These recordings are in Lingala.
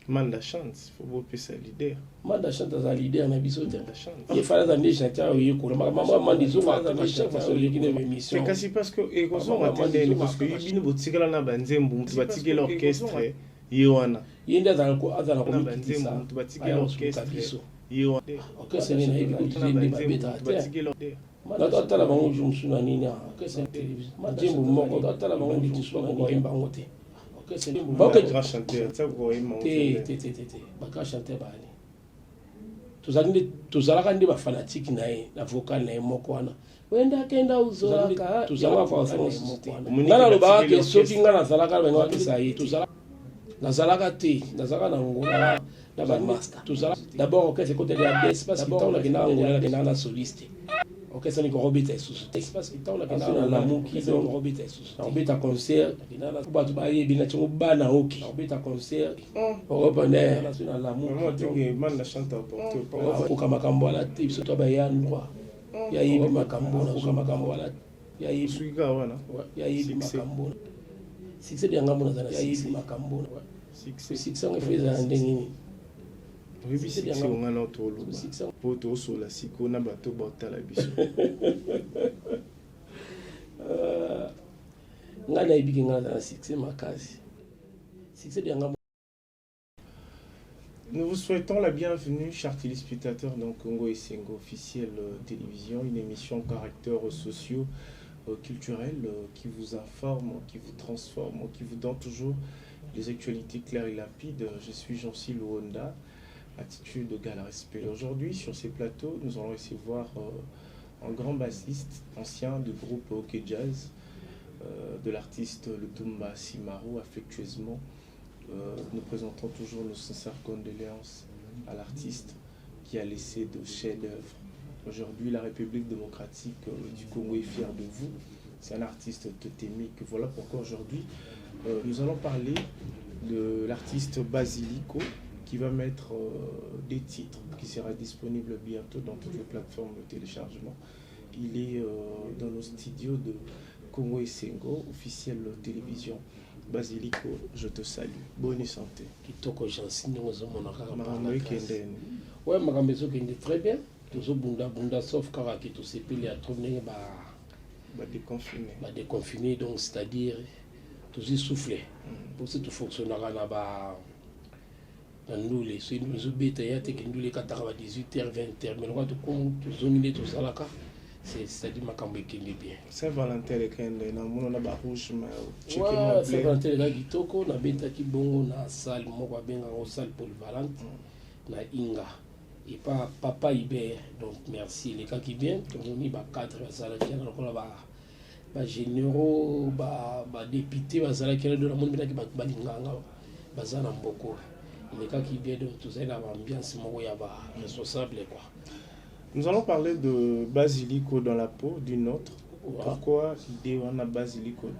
Manda Chante, faut bopesa leader. Manda Chante aza leader na biso te. Ye fala aza nde chanteur oyekola makambo ya Manda ezongaka kaka chaque fois oleki na émission. Kasi parce que ekozonga te ndeni, parce que bino botikala na banzembo, moto batikela orchestre ye wana. Ye nde azala komikitisa, moto batikela orchestre biso. Ye wana. Orchestre nde nayebi kutu te nde babetaka te. Nato atala bango jour mosusu na nini, orchestre nzembo moko atala bango jour mosusu bakoyemba yango te. Te te te te, bagrand chanteur baali tozalaki nde, tozalaka nde bafanatike na ye na vocal na ye moko wana, wenda kenda uzolaka. Tozalaka vocal mosusu te. Ngai nalobaka ke soki ngai nazalaka, bango bakisa ye te. Nazalaka te, nazalaka na Ngola na bamaster. D'abord orchestre ekoteli ya bes, parce que ntango nakendaka Ngola, nakendaka na soliste. Orchestre niki okobeta lisusu te, nalamuki nakobeta concert po bato bayebi na tiongo bana oki nakobeta concert okopane. Okoka makambo wana te, biso to baya droit yayebi makambo, nakoka makambo wana, yayebi makambo. Succès de yangambo naza na yayebi makambo. Succès yango efo ezala ndenge nini? Oyebi succès onga na toloba mpo tosola sikoyo na bato baotala biso. Ngai nayebiki ngai naza na succès makasi, succès de yangambo. Nous vous souhaitons la bienvenue, chers téléspectateurs, dans Congo Esengo officiel télévision, une émission caractère sociaux, culturel, qui vous informe, qui vous transforme, qui vous donne toujours les actualités claires et limpides. Je suis Jean-Cy Luonda, attitude de Gala Respect. Aujourd'hui, sur ces plateaux, nous allons recevoir un grand bassiste, ancien du groupe OK Jazz, de l'artiste Lutumba Simaro, affectueusement. Nous présentons toujours nos sincères condoléances à l'artiste qui a laissé de chefs-d'œuvre. Aujourd'hui, la République démocratique du Congo est fière de vous. C'est un artiste totémique. Voilà pourquoi aujourd'hui, nous allons parler de l'artiste Basilico qui va mettre des titres qui sera disponible bientôt dans toutes les plateformes de téléchargement. Il est dans nos studios de Congo Esengo, officiel télévision. Basilico, je te salue. Bonne santé. Kitoko Jansi, ndenge ozomona kaka. Makambo ekende? Ouais, makambo ezokende très bien, tozobundabunda, sauf kaka ke tosepeli ya trop ndenge ba badéconfine. Badéconfine, donc c'est-à-dire tozwi souffle, mpo se tofonctionnaka na ba na ndule. Soki ezobeta ya te ke ndule ekataka ba 18 heures, 20 heures, mais lokola tozongi nde tozalaka, c'est-à-dire makambo ekende bien. Saint Valentin ekende na mona na barouge. Saint Valentin eza kitoko. Nabetaki bongo na salle moko abengaka salle polyvalente na Inga, epa papa Hubert. Donc merci, elekaki bien. Tomoni bacadre bazalaki wana lokola bagénéraux, badéputé bazalaki wana. Do namoni mpenaki bato balinganga baza na mboko. Elekaki bien, donc tozali na baambiance moko ya baresponsable, quoi. Nous allons parler de Basilico dans la peau d'une autre. Pourquoi idée wana, Basilico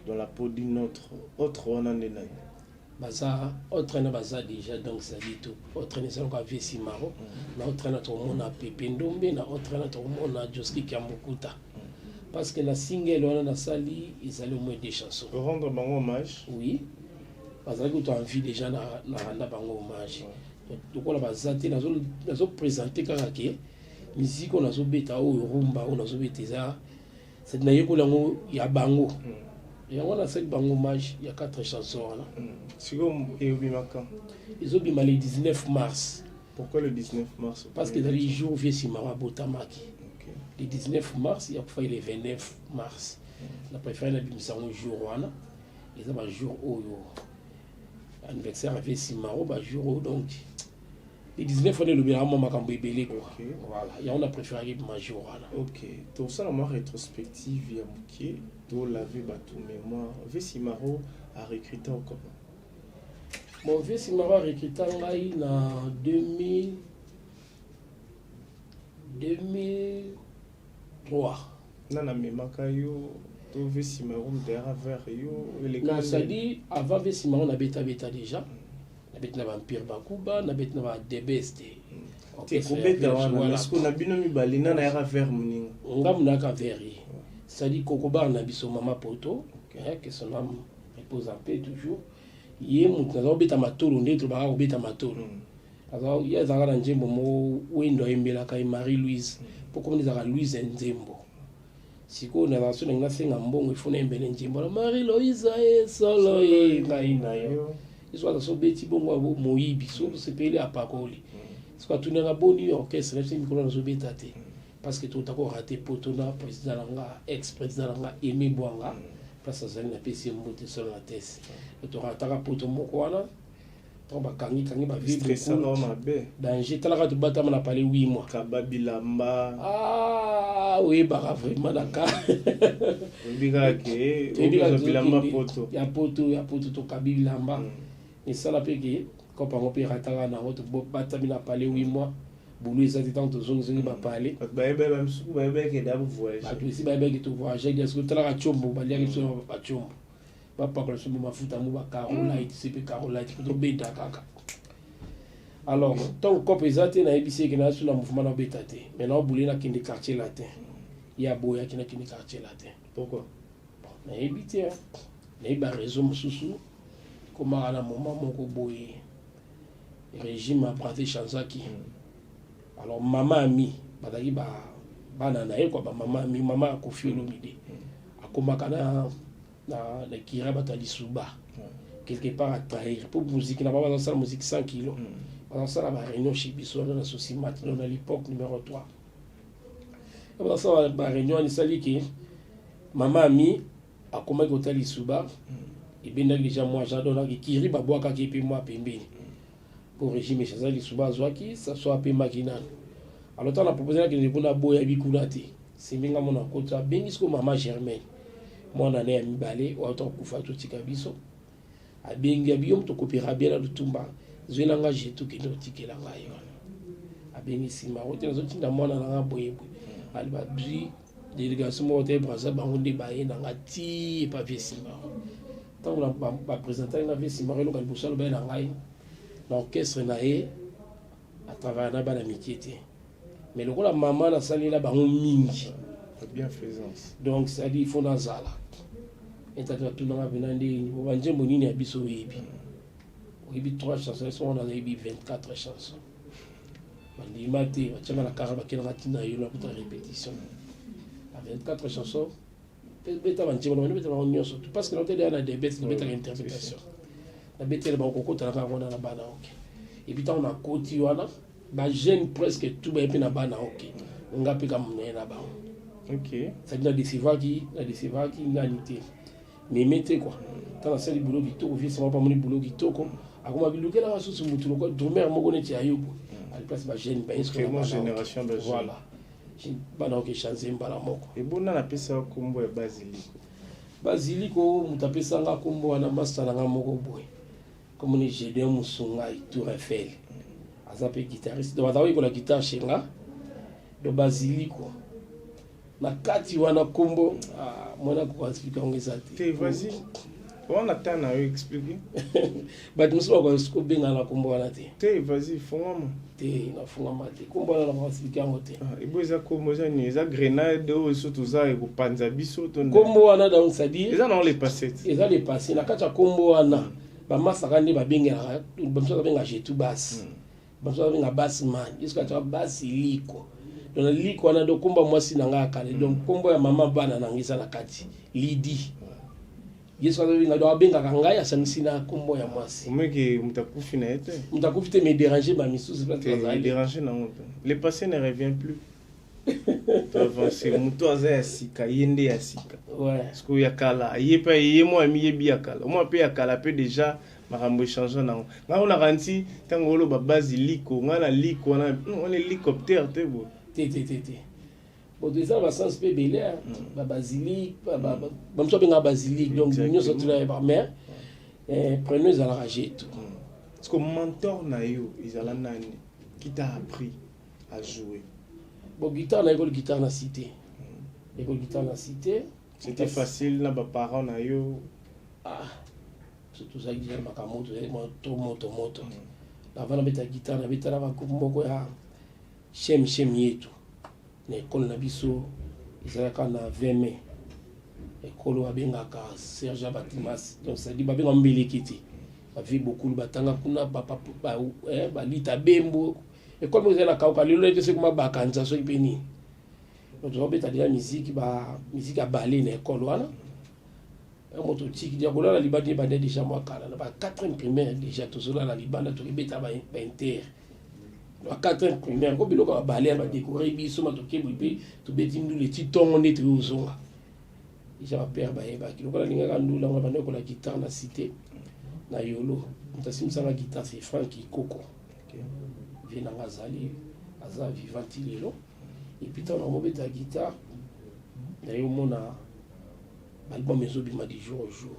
dans la peau d'une autre? Autre wana nde nani? Baza autre na baza déjà, donc c'est-à-dire tout autre na ezalaka vieux Simaro, na autre na tokomona Pepe Ndombe, na autre na tokomona Joski Kiambukuta, parce que na single wana nasali ezali au moins deux chansons. Rendre bango hommage. Oui, bazalaki kutu envie déjà na rendre bango hommage. Lokola baza te, nazoprésente kaka ke musique oyo nazobeta, oyo rumba oyo nazobeta, eza nayekoli yango ya bango. Yango nasali bango hommage ya quatre chansons wana. Sikoyo ebimaka? Ezobima le 19 mars. Pourquoi le 19 mars? Parce que ezali jour vieux Simaro abotamaki, le 19 mars. Ya kufai le 29 mars. Na préféré nabimisa yango jour wana, eza bajour oyo anniversaire ya vieux Simaro, bajour oyo. Donc le 19 wana elobelaka mwa makambo ebele, quoi. Voilà, yango na préféraki ebima jour wana. Ok, tosala mwa rétrospective ya moke, tolave bato mémoire. Vieux Simaro arecruta comment? Bon, vieux Simaro arecruta ngai na 2000, 2003. Nani amemaka yo to vieux Simaro moto ayaka vers yo? Non, c'est-à-dire avant vieux Simaro nabetabeta déjà, nabeti na baempire bakuba, nabeti na badebes te. Te, kobeta wana, est-ce na bino mibale nani ayaka vers moninga? Ngambu nayaka vers ye, c'est-à-dire kokobar na biso mama poto, que son âme repose en paix toujours. Ye moto naza kobeta matolo, nde tolobaka kobeta matolo. Ye azalaka na nzembo moko Wendo ayembelaka ye, Marie Louise, mpo komona ezalaka Louise nzembo. Sikoyo nazala so ndenge nasenga mbongo, ifo nayembele nzembo na Marie Louise ye solo ye ngai na yo. So aza so obeti bongo abo moyibi, so osepeli apakoli. Soki atunanga boni orchestre na biso, mikolo nazobeta te parce que tota korater poto na président na nga, ex président na nga Aimé Bwanga, place azali napesi ye mbote solo na tese. Torataka poto moko wana, ntango bakangi kangi bavie. Stressaka mabe. Danger, talaka tobatama na pale 8 mois. Kaba bilamba. Ah, oyebaka vraiment na ka. Oyebi kaka ke Toyebi kaka. Okozwa bilamba poto. Ya poto, ya poto, tokabi bilamba. Esala mpe ke kopa yango mpe erataka nango, tobatami na pale 8 mois, bulu eza te. Ntango tozongizongi bapale, Bato bayeba, bamisuku bayebaki da voyage. Bato esi bayebaki tovoyage dia. Soki otalaka tiombo, baliaki biso batiombo, bapakola biso mafuta mo bacarolite, se mpe carolite po tobeta kaka. Alors ntango cope eza te, nayebisi eke nazo na mouvement, naobeta te, mais naobule nakende Quartier Latin. Ye aboyaki nakende Quartier Latin. Pourquoi? Bon, nayebi te, hein. Nayebi bareseau mosusu ekomaka na moment moko boye, régime après echangeaki. Alors mama Ami bazalaki ba bana na ye kwa, bamama Ami, mama ya Kofi Olomide, akomaka na kira bato ya lisuba quelque part atrahir mpo musique na bango, bazosala musique 100 kilo, bazosala baréunion chez biso wana na Sosimat, na l'époque numéro 3, bazosala baréunion wana. Esali ke mama Ami akomaki kotala lisuba, ebendaki déjà mwa jadonaki kiri, babwakaki mpe mwa pembeni po régime echaza. Lisuba azwaki so apemaki nano. Alors ntango na propose nakende kuna, aboyabi kuna te. Simbi nga mona kota, abengi siko mama Germaine, mwana ne ya mibale oyo auta kokufa, totika biso. Abengi, abi: "Yo moto okopera bien na Lutumba, zwelanga jetu, kende kotikela ngai wana." Abengi nsima ote: "Nazotinda mwana na nga boyeboye." Ali bazwi délégation moko te, Braza, bango nde baye na nga ti epa vieux Simaro. Ntango baprésentaki nga vieux Simaro, eloko liboso alobai na ngai, na orchestre na ye atravaille na bana mike te, mais lokola mama nasalela bango mingi. Bienfaisance. Donc c'est-à-dire il faut nazala etati. Batunanga mpena ndeni banzembo nini ya biso oyebi. Oyebi trois chansons so wana, nayebi 24 chansons. Bandima te, batianga na kara, bakelanga ntina yo nakuta répétition na 24 chansons. Beta banzembo na bandi, beta bango nyonso parce que naoteli ya na debet, nabetaka interprétation, nabeteli bango kokotana kaka wana na bana oke. Et puis ntango nakoti wana, bajeune presque tout baye mpe na bana oke, nga mpe ka monene na bango. C'est-à-dire nadécevaki nani te, meme te quoi. Ntango nasali boulot kitoko, vieux sama pamoni boulot kitoko, akoma bilukelaka susu mutu lokola drummer moko neti ya yo boye ali place bajeune. Génération. Voilà, bana oke change mbala moko. Ebona napesaka nkombo ya Basiliko? Basiliko, moto apesanga nkombo wana, master na nga moko boye, komoni Gédéon Musungai, Tour Eiffel, aza mpe guitariste, donc aza koyekola guitare chez nga. Donc Basiliko na kati wana nkombo mwana koka expliquer yango eza te. Te, vas-y, wana ta na yo expliquer. Bato mosusu bakoki kobenga na nkombo wana te. Te, vas-y, fungwama. Te, nafungwama te, nkombo wana nakoka expliquer yango te. Ebo eza nkombo, eza nini? Eza grenade oyo so toza ekopanza biso to? Nkombo wana, donc c'est-à-dire Eza nango le passé. Eza le passé. Na kati ya nkombo wana, bamasaka nde babengelaka, bamosusu babenga jetu basi, bamosusu babenga basman, jusqu'à toka Basiliko. Donc na liko wana, donc nkombo ya mwasi na ngai ya kale, donc nkombo ya mama bana na ngai eza na kati, Lidi. Ye soki azobenga, donc abengaka ngai, asangisi na nkombo ya mwasi. Omeki moto akufi na ye te. Moto akufi te, mais déranger bamisusu. Te, déranger nango te, le passé ne revient plus, toavance. Moto aza ya sika, ye nde ya sika. Parce ya kala ye mpe ye mwa amiyebi ya kala, mwa mpe ya kala mpe déjà makambo échange nango. Ngai onaka nti ntango oloba Basiliko, ngai na liko wana, wana hélicoptère te boye. Te, te, te, te. Bon, eza na basens mpe ebele, babasilique, bamosusu babengaka basilique, donc nyonso tuna, mais prénom ezalaka Jetu. Parce que mentor na yo ezala nani qui t'a appris à jouer? Bon, guitare, nayekoli guitare na cité, nayekoli guitare na cité. C'était facile na baparent na yo? Ah, surtout tozalaki déjà makambo, tozalaki to moto moto. Avant nabeta guitare, nabetala bagroupe moko ya Shem Shem Yetu na ekole na biso, ezalaka na 20 mai, ekolo babengaka Serge Batimas, donc c'est-à-dire babengaka Mbeleki te. Bavi Bokulu batanga kuna, Balita Bembo, ekole moko ezali na Kauka lelo nayebi te soki ma bakanza soki mpe nini. Donc tozobeta deja miziki, ba miziki ya bale na ekole wana. Moto otiki dia kolala libanda, ebanda deja mwa kala na ba 4e primaire. Deja tozolala libanda, tokebeta bainter na 4e primaire ko biloko ya babale ya badécorer biso ma tokebwi mpe tobeti ndule ti ntongo nde toyi ozonga. Deja bapère bayebaki lokola alingaka ndula ngo banda ekola guitare na cité na Yolo. Moto asimisanga guitare, c'est Frank Ikoko, vie nanga azali, aza vivant ti lelo. Et puis ntango nakomobeta guitare, naye omona baalbum ezobima du jour au jour.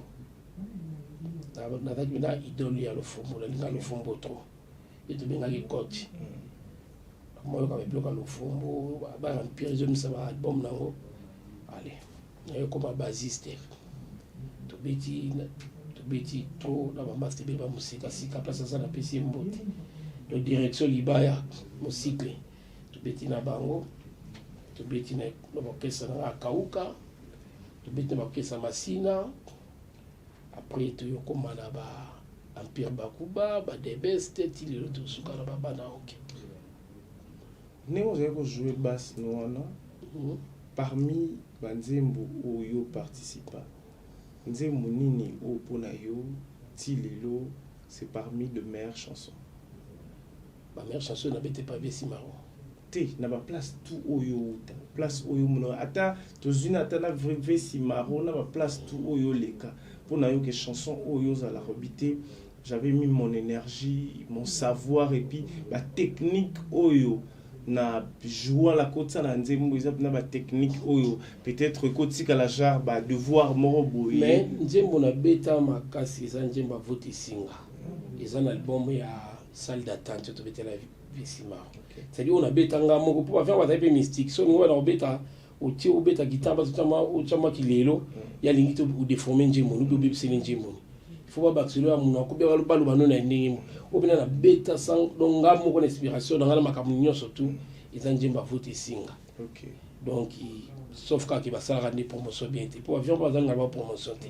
Nazalaki na idole ya Lofombo, nalinga Lofombo trop, ye tobengaki coach. Nakomoyoka babiloko ya Lofombo, baempire ezomisa baalbum nango. Ale naye koma bassiste, tobeti, tobeti trop na bamaster ebele, bamosika sika place aza, napesi ye mbote. Donc direction libaya mosikle, tobeti na bango, tobeti na baorchestre nanga akauka, tobeti na baorchestre Masina. Après toyokoma na ba Empire Bakuba, badebeste, ti lelo tosuka na babana oke. Ndenge ozali kojouer basse no wana, parmi banzembo oyo participa, nzembo nini oyo mpona yo ti lelo c'est parmi de meilleures chansons? Bameilleure chanson nabete pa Besimaro? Te, na baplace tout oyo outa, place oyo mona, ata tozwi na ata na Vesimaro, na baplace tout oyo oleka, mpona yo ke chanson oyo ozalaka obi te j'avais mis mon énergie, mon savoir et puis batechnique oyo na joua na kotia na nzembo, eza mpena batechnique oyo peut-être ekotikala genre badevoir moko boye. Mais nzembo nabeta makasi eza nzembo Avote Singa, eza na album ya Salle d'attente tobetela Vesimaro. C'est-à-dire oyo nabeta nga moko, mpo bafere bazali mpe mystique. So olingi wana kobeta, otie obeta guitare, bazo otya mwa kilelo, ye alingi te odéforme nzembo obi obebiseli nzembo. Il faut babakiselo ya monoko, baloba no na ndenge mo oyo mpena nabeta sans. Donc nga moko na inspiration na nga na makambo nyonso tu, eza nzembo Avote Esinga. Donc sauf kaka basalaka nde promotion bien te, mpo avion mpo bazalingaka ba promotion te.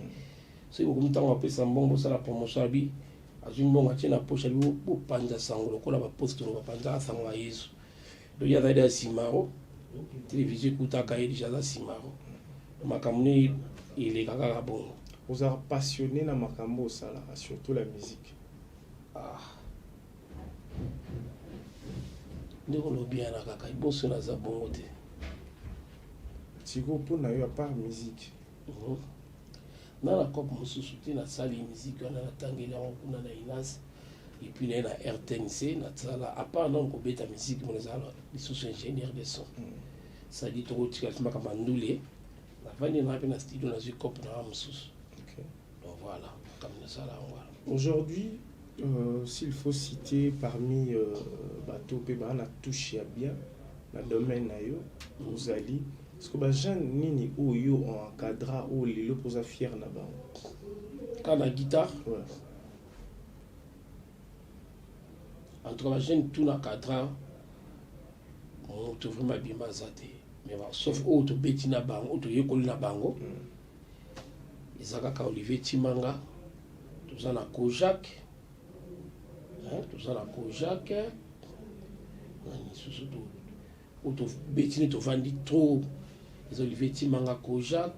Soki bokomi ntango bapesa mbongo bosala promotion, abi azwi mbongo atie na poche, abi bopanza sango lokola bapostolo bapanzaka sango ya Yesu. Donc ye azali ya Simaro, télévision ekutaka ye déjà aza Simaro, makambo ne eleka kaka bongo. Ozala passionné na makambo osalaka, surtout la musique? Ah. Ndenge olobi yana kaka eboso, naza bongo te. Sikoyo mpo na yo, à part musique? Na na cope mosusu te. Nasali musique wana, natangeli yango kuna na INAS et puis naye na RTNC. Nasala, à part nano kobeta musique mo, nazala lisusu ingénieur de son. C'est-à-dire tokotika makambo ya ndule, navandi nanga mpe na studio, nazwi cope nanga mosusu. Donc voilà makambo nasala yango wana. Aujourd'hui, s'il faut citer parmi bato mpe baa na touche ya bien na domaine na yo ozali, parce que bajeune nini oyo encadra, oyo lelo mpoza fier na bango? Kaka na guitare? Ouais. En tout cas bajeune tout na cadran, moto vraiment abima aza te, mais bon, sauf oyo tobeti na bango, oyo toyekoli na bango, eza kaka Olivier Timanga, toza na Kojak, hein, toza na Kojak nani lisusu oyo tobeti nde tovandi trop, eza Olivier Timanga, Kojak.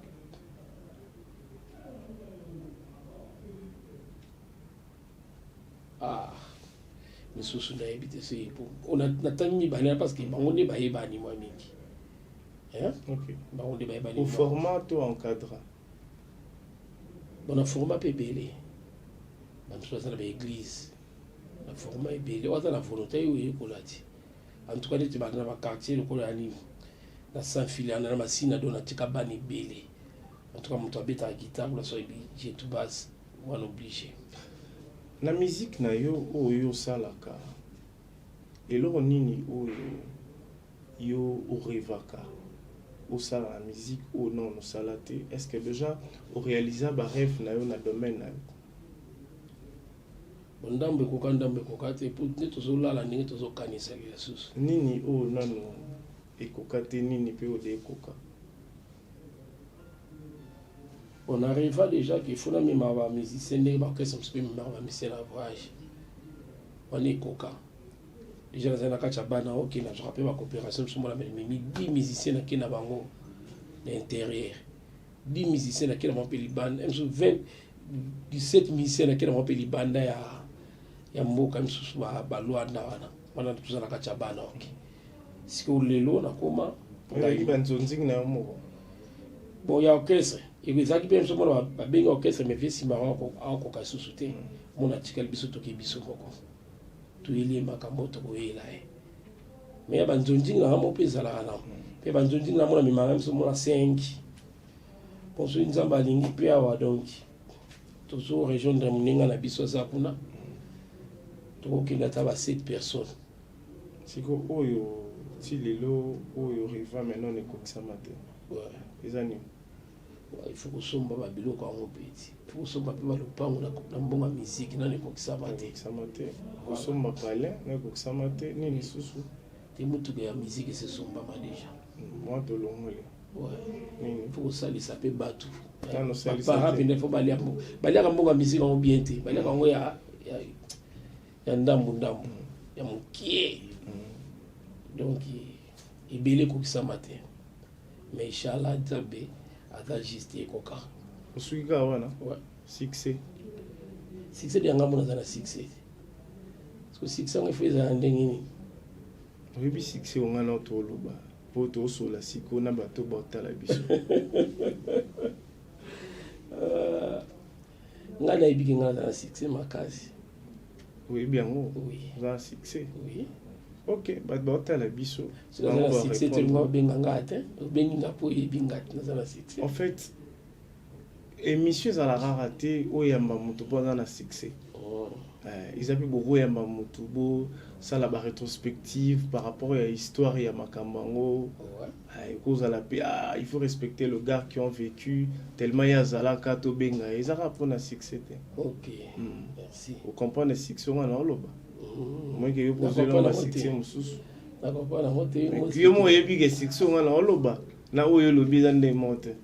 Ah, misusu nayebi te soki natangi mibale, parce que bango nde bayebani mwa mingi, hein? Bango nde bayebani. Au format to encadra? Bon, na format mpe ebele, bamosusu baza na baéglise, na format ebele, oyo aza na volonté oyo oyekola ti. En tout cas neti bato na baquartier lokola ya nini na sans fil na Masina, do natika bana ebele. En tout cas moto abetaka guitare kuna, so yebi jetu base wana, obligé. Na musique na yo oyo osalaka, eloko nini oyo yo orêvaka osala na musique oyo non osala te? Est ce que déjà oréalisa barêve na yo na domaine na yo? Bon, ndambo ekoka, ndambo ekoka te, po nde tozolala ndenge tozokanisa lisusu. Nini oyo nano ekoka te, nini mpe oyo de ekoka? On arriva déjà qu'il faut namema bamusicien ndenge baorchestre mosusu mpe ememaka bamusicien na voyage wana. Ekoka déjà, nazali na kati ya bana. Oke, nazwaka mpe bacoopération mosusu. Mona memi 10 musicien, nake na bango na intérieur, 10 musicien nake na bango mpe libanda mosusu, 20, 17 musicien nake na bango mpe libanda ya mboka misusu, balwanda wana. Wana toza na kati ya bana. Oke, sikoyo lelo nakoma Ezalaki banzonzingi na yo moko? Bon, ya orchestre ezalaki mpe biso mona babengi orchestre, mais vie nsima akoka lisusu te. Mona atikali biso, toke biso moko, toyeli ye makambo tokoyela ye. Mais ya banzonzingi nanga moko mpe ezalaka na mpe banzonzingi na mona memaka biso mona 5. Bon, soki Nzambe alingi mpe awa, donc tozo rejoindre moninga na biso aza kuna, tokokende ata ba 7 personnes. Siko oyo ti lelo oyo riva maintenant ekokisama te, eza nini? Il faut kosomba babiloko yango mpe ti il faut kosomba mpe balopango na mbongo ya musique, nano ekokisama te. Ekokisama te. Kosomba palin na ekokisama te. Nini lisusu? Te, motuka ya musique esesombama déjà. Mwa tolongoli. Nini? Il faut kosalisa mpe bato. Nano osalisa bapara te. Mpenza il faut baliaka mbongo ya musique yango bien te. Baliaka yango ya ndambu ndambu, ya mokie. Donc ebele ekokisama te, mais inchallah Nzambe aza juste, ekoka. Osuki kaka wana? Ouais. Succès? Succès de yanga mona aza na succès, parce que succès yango ifo ezala ndenge nini? Oyebi succès onga na toloba mpo tosola sikoyo na bato baotala biso. Ngai nayebiki ngai naza na succès makasi. Oyebi yango? Oui. Oza na succès? Oui. Ok, bato baotala biso. Soki naza na succès te, olinga obenga nga te. Obengi nga mpo oyebi nga te naza na succès. En fait, émission ezala rara te oyamba moto mpo aza na succès. Oh. Eza mpe bokoyamba motu, bosala barétrospective par rapport ya histoire ya makambo yango. Ekozala mpe, ah, il faut respecter le gars qui ont vécu tellement ye azalaka, tobenga ye. Eza kaka mpona succès te. Ok. Merci. Ocomprendre succès wana oloba? Moke yo Nakomprendre kozela yango basuccès te. mosusu. Nakomprendre yango te. Yo mo oyebi ke succès wana oloba na oyo olobi eza nde mo te.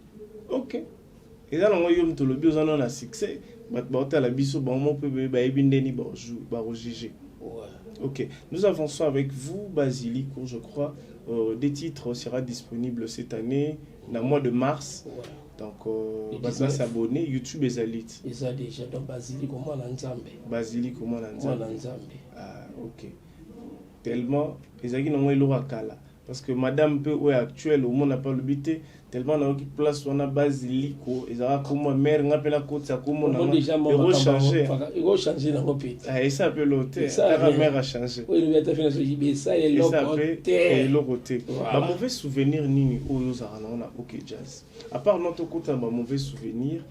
Ok, eza nango yo moto olobi oza nano na succès. Bato baotala biso, bango mo mpe bayebi ndeni bakojuge. Ok, nous avançons avec vous, Basilico, je crois. Des titres sera disponible cette année, dans le mois de mars. Donc, Le bato 19. s'abonner, YouTube ezali. Eza déjà, donc Basilico mwana Nzambe. Basilico mwana Mwana Nzambe. Nzambe. Ah, ok. Tellement, ezalaki nango eloko ya kala. Parce que madame mpe oyo actuelle omona mpe alobi te, tellement nayoki place wana Basiliko ezalaka komwa mare, nga mpe nakotisa kombo Omoni déjà mwa ekochange. Ekochange nango mpe te. Esa mpe elo te. Esa kaka rien. mare achange. Oyo elobi ata fena soki esa Esa eloko mpe te. Eloko te. Voilà. Bamauvais souvenir nini oyo ozalaka nango na OK Jazz, à part no tokota na bamauvais souvenir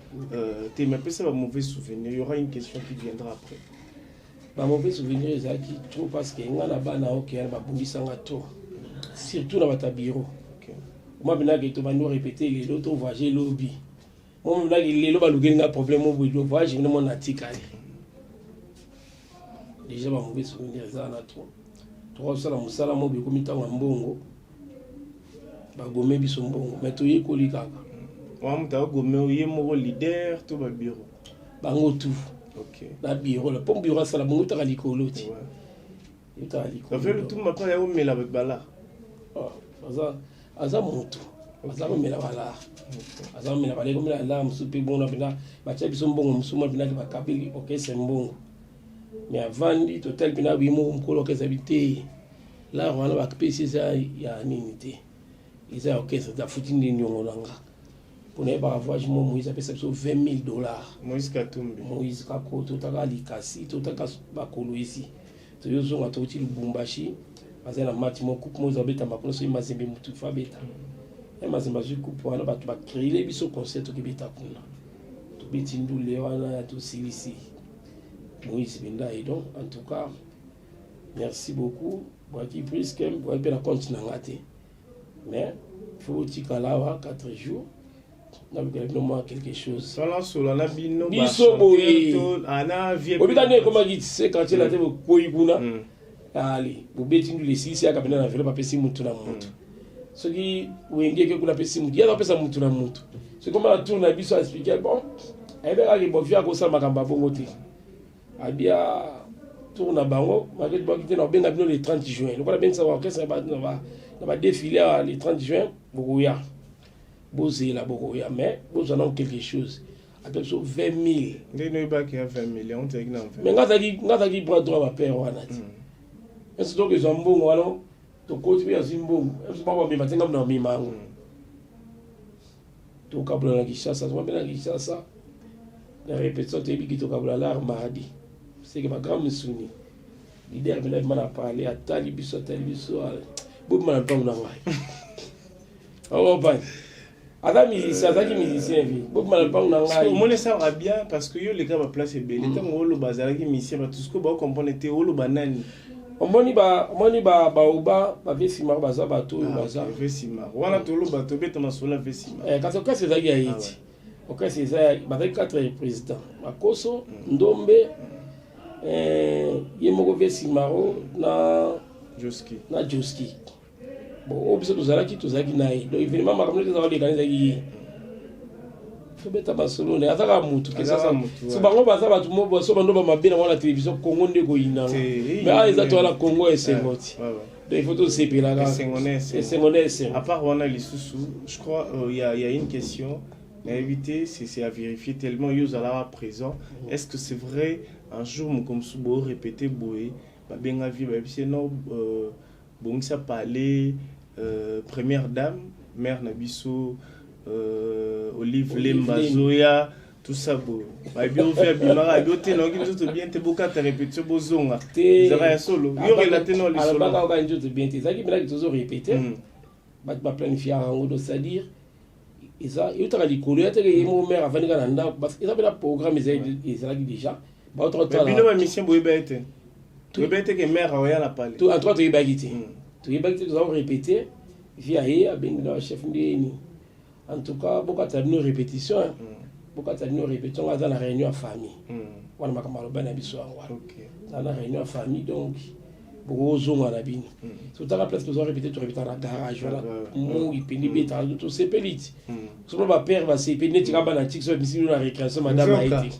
te, mais apesa bamauvais souvenir, il y aura une question qui viendra après. Bamauvais souvenir ezalaki trop, parce que nga na bana okeya babundisanga trop, surtout na bato ya bureau. Mwa mpendaki tobandi orépété lelo, to voyage lobi. Mo mpendaki lelo balukeli nga problème oboye, voyage bino mona atikali déjà. Bamauvais souvenir eza na trop. Tokosala mosala mo bekomi ntango ya mbongo, bagome biso mbongo, mais toyekoli kaka. Wa moto agome ye moko, leader to babureau? Bango tu. Na bureau la, mpo bureau asala bongo etaka likolo ti etaka likolo. Bafait lutumba mpo ya omela bato bala. Ah, aza motu aza komela balar, aza komela balai, komela lar mosusu mpe bongo mpena batia biso mbongo mosusu mwa mpena bakabeli orchestre mbongo, mais avandi total mpena ye moko mokolo orchestre abi te, lar wana bapesi eza ya nini te, eza ya orchestre te, afuti nde niongo na nga mpona yebaka voyage mo Moïse apesa biso 20 000 $. Moïse Katumbi. Moïse kako, totaka Likasi, totaka bakolo esi toyozonga, touti Lubumbashi, baza na match mo coupe mo ezabetama kuna, soki Mazembe mutu fa beta ya Mazembe azwi coupe wana, bato bacréele biso concert, tokebeta kuna, tobeti ndule wana, tosilisi Moïse mpenza. Et donc en tout cas merci beaucoup. Boyaki puisque boyaki mpe na compte na nga te, mais faut botikala awa 4 jours, nalukela bino mwa quelque chose. Sala na bino. Biso boye. Ana vie. Obika nde ekomaki se quartier la te, bokwei kuna. Ale, bobeti ndule, esilisi yaka mpena na enveloppe, apesi mutu na mutu. Soki Wenge eke kuna, apesi mutu, ye azapesa mutu na mutu. Soki koma na tour na biso, aexpliquer. Bon, ayebi kaka bon, vieux akosala makambo ya bongo te. Abia tour na bango malgré bwaki te, na kobenga bino le 30 juin, lokola bengisa baorchestre na badéfilé awa le 30 juin. Bokoya, bozela, bokoya, mais bozwa nano quelque chose. Ape biso 20 000. Ndenge oyebaki ya 20 000, yango tozalaki na 20? Mais nga azalaki bras droit bapère wana ti nyonso. Tokezwa mbongo wana, tokoti mpe, azwi mbongo biso bamema te, ngambo na bamema yango. Tokabola na Kinshasa, tokambe na Kinshasa na répétition. Toyebiki tokabola lar mardi, seke bagrand misuni leader mpena bima na parle, atali biso, atali biso: "Bobima na lupango na ngai." Okopani aza musicien, azalaki musicien vi. "Bobima na lupango na ngai." Omoni, esalaka bien parce que yo oleka baplace ebele. Ntango oloba azalaki musicien, bato sikoyo baocomprendre te oloba nani. Omoni ba baoba bave nsima, baza bato oyo baza Ve nsima wana, toloba, tobeta masolo ya ve nsima. Kasi orchestre ezalaki ya ye ti orchestre eza, bazalaki quatre président: Makoso, Ndombe, ye moko ve Simaro na Joski. Na Joski. Bon, oyo biso tozalaki na ye. Donc événement, makambo neti ezalaka oleka, ezalaki ye. Tobeta masolo na ye, aza kaka mutu. So bango baza bato mo so bando bamabe na wana télévision Congo nde koyinanga, mais awa eza towana Congo esengo ti. Donc il faut tosepelaka. Esengo na esengo na esengo. À part wana lisusu, je crois il y a une question nayebi te, c'est à vérifier tellement yo ozalaka présent. Est-ce que c'est vrai, un jour moko mosusu borépété boye, babenga vieux, bayebisi no bongisa palais, première dame, mère na biso Olive Lemba azoya, tout ça boye? Bayebi ovi abimaka, abi ote nayoki nzoto bien te, bokata répétition, bozonga. Ezalaka ya solo? Yo relate no lisolo. Alobaka oka nzoto bien te. Ezalaki mpenaki tozo répété, bato baplanifiaka yango. Donc c'est-à-dire eza eutaka likolo ya teke ye mo mare avandi kaka na ndako, eza mpena programme ezalaki déjà. Bino bamusicien boyeba ye te, toyeba ete ke mare aoya na palais? En tout cas toyebaki te, toyebaki te. Toza korépété, vieux aye, abengi na bachef ndeni: "En tout cas bokata bino répétition, bokata bino répétition, nga aza na réunion ya famille." Wana makambo aloba na biso yango wana, aza na réunion ya famille, donc bokozonga na bino. Totaka place toza répété, torépéta na garage wana, moi peni betaka, tosepeli ti somo bapère basepeli neti kaka bana tiki so bamisi bino na récréation. Madame aye te.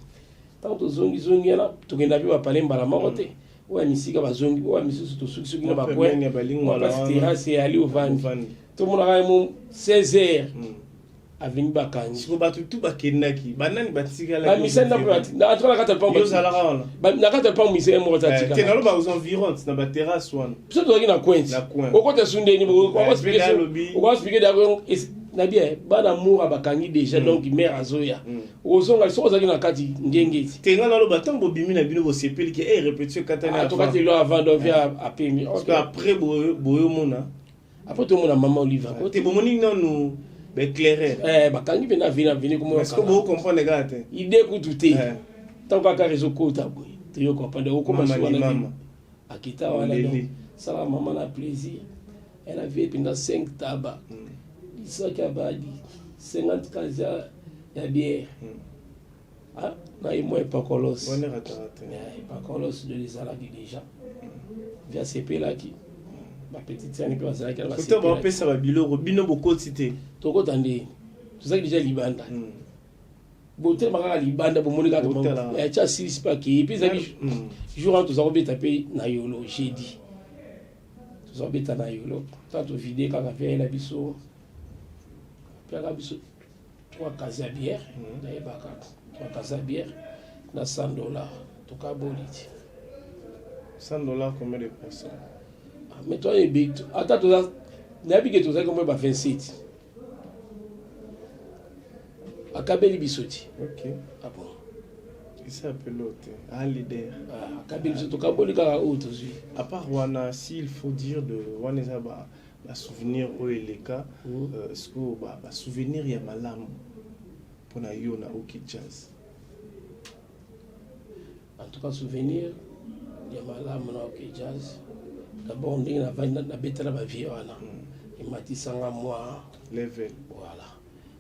Ntango tozongizongi wana, tokenda mpe bapale mbala moko te. Oyo ya misika bazongi, oyo ya misusu tosuki soki na bacoin, place terrasse eyali, ovandi, tomonaka mo 16 heures aveni, bakangi. Siko bato tu bakendaki, banani batikalaki? Bamisani na na kati ya lupango. Ozalaka wana? Na kati ya lupango, misele moko te atikala. Te, naloba aux environs na baterrasse wana. Biso tozalaki na coin. Okota su ndeni, okoexpliquer na bien bana mura bakangi déjà. Donc mare azoya, ozonga soki ozalaki na kati ngenge ti. Te, nga naloba ntango bobimi na bino, bosepeli ke e répétition ekatani. Tokati lo avant, donc vieux apemi. Après boyomona? Après tomona mama Olive. Te, bomoni nanu baéclaireur. Bakangi mpe na veni, aveni. Komona bocomprendre kaka te? Ide kutu te. Ntango kaka ezokota boye, toyo comprendre okoma so wana akita wana. Donc sala mama na plaisir, elle avait mpenza 5 taba, lisaki abadi 50 kaza ya bière na ye mwa epakolos, epakolos de ezalaki déjà. Vieux asepelaki, bapetite yani mpe bazalaki. Bapesa babiloko, bino bokoti te? Tokota ndeni? Tozalaki déjà libanda. Botelema kaka libanda, bomoni kaka tia asilisi mpe akei. Mpe ezalaki jour wana toza kobeta mpe na Yolo, jeudi toza kobeta na Yolo. Ntango tovide kaka, mpe ayela biso, apiaka biso trois casier ya bière. Nayebaka trois casier ya bière na 100 $, tokaboli ti. 100 $, combien de personnes? Ah, mais toi ebe ata toza, nayebi ke tozalaki omoi ba 27, akabeli biso ti. Ah bon. Eza apelo te, a leader. Ah, akabeli biso, tokaboli kaka oyo tozwi. À part wana, s'il faut dire de wana eza ba basouvenir oyo eleka, sikoyo basouvenir ya malamu mpona yo na OK Jazz? En tout cas souvenir ya malamu na OK Jazz, d'abord ndenge navandi, nabetala bavieux wana, ematisanga mwa level. Voilà,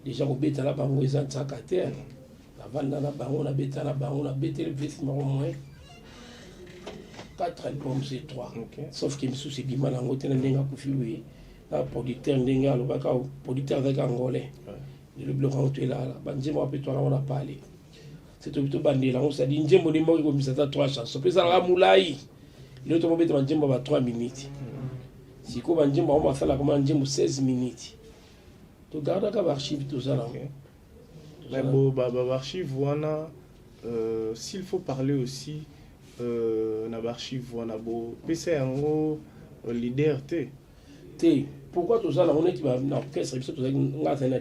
déjà kobetala bango eza ntiaka te. Navanda na bango, nabeta na bango, nabeteli vesi moko moins 4 albums et 3. Sauf ke misusu ebima nango te na ndenge akufi boye. Na producteur, ndenge alobaka, producteur azalaki angolais. Lelo biloko yango toelala, banzembo mpe twala ngo na pale, se tobi tobandela yango, c'est-à-dire nzembo nde moko ekomisa ata 3 chanson mpe ezalaka molai. Lelo tomobeta banzembo ba 3 minutes. Sikoyo banzembo yango basalaka ma nzembo 16 minutes. Togardaka baarchive, toza nango. Mais bon, baarchive wana, s'il faut parler aussi na baarchive wana, bopesa yango leader te? Te. Pourquoi? Toza nango neti na orchestre biso tozalaki, nga azali na